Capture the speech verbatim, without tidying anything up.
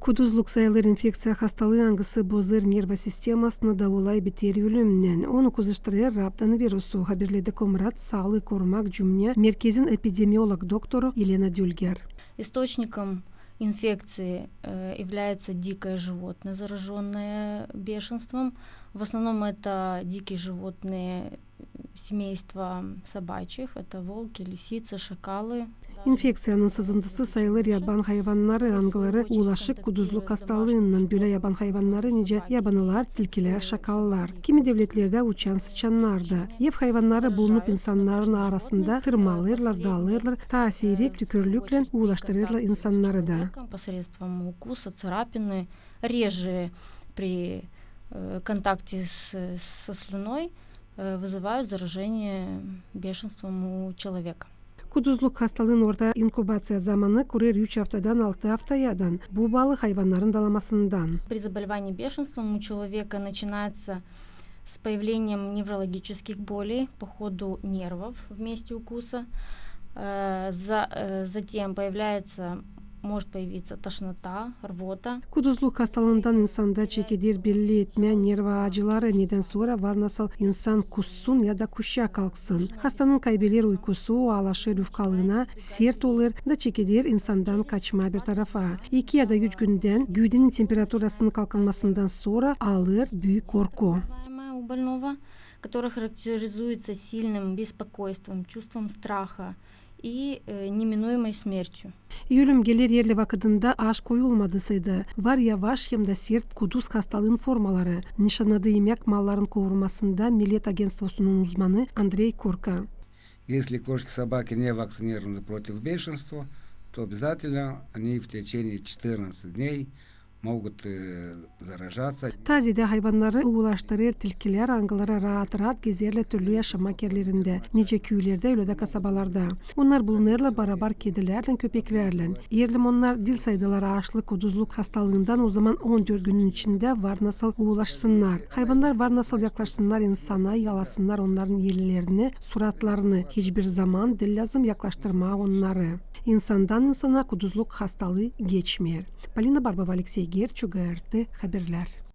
Kuduzluk sayılêr infekţiya hastalıı, angısı bozêr nerva sistemasını da olay biter ölümnän. Onu kızıştırêr rabdovirusu, haberledä Komrat saalıı korumak cümnä merkezin epidemiolog doktoru Елена Дюльгер. Источником инфекции, э, является дикое животное, заражённое бешенством. В основном это дикие животные семейства собачьих. Это волки, лисицы, шакалы. İnfekţiyanın sızıntısı sayılêr yaban hayvannarı, angıları ulaşêr kuduzluk hastalıınnan. Bölä yaban hayvannarı nicä yabanılar, tilkilär, şakallar. Kimi devletlerdä uçan sıçannar da. Ev hayvannarı bulunup insannarın arasında tırmalêrlar, dalêrlar, taa siirek tükürüklän ulaştırêrlar insannarı da. Посредством укуса, царапины, реже при, э, контакте с, со слюной, э, вызывают заражение бешенством у человека. Kuduzluk hastalıın orta inkubaţiya zamanı kurêr üç aftadan altı aftayadan. Bu baalı hayvannarın dalamasından. При заболевании бешенством у человека начинается с появлением неврологических болей по ходу нервов в месте укуса. Э, за-, э, затем появляется, может появиться тошнота, рвота. Kuduzluk hastalıından insanda çekeder belli etmää nerva acıları, nedän sora var nasıl insan kussun ya da kuşa kalksın. Hastanın kaybeder uykusu, o aalaşêr yufkalıına, sert olêr da çekeder insandan kaçmaa bir tarafa. İki ya da üç gündän güüdenin temperaturasının kalkınmasından sora alêr büük korku. У больного, которая характеризуется сильным беспокойством, чувством страха и, э, неминуемой смертью. Ölüm geler erli vakıdında, aş koyulmadıysaydı. Var yavaş hem dä sert kuduz hastalıın formaları. Nişannadı imäk malların korumasında Millet agentstvosunun uzmanı Andrey Korka. Если кошки, собаки не вакцинированы против бешенства, то обязательно они в течение четырнадцати дней могут, э, заражаться. Taa zeedä hayvannarı ulaştırêr tilkilär, angıları raat-raat gezerlär türlü yaşamak erlerindä, nicä küülerdä, ölä dä kasabalarda. Onnar bulunêrlar barabar kedilärlän, köpeklärlän. Erli onnar diil saydılar aaşlı kuduzluk hastalıından, ozaman on dört günün içindä var nasıl ulaşsınnar. Hayvannar var nasıl yaklaşsınnar insana, yalasınnar onnarın ellerini, suratlarını. Hiçbir zaman diil lääzım yaklaştırmaa onnarı. İnsandan insana kuduzluk hastalıı geçmeer. Polina Barbova, Aleksey Gerçu, GRT Haberlär.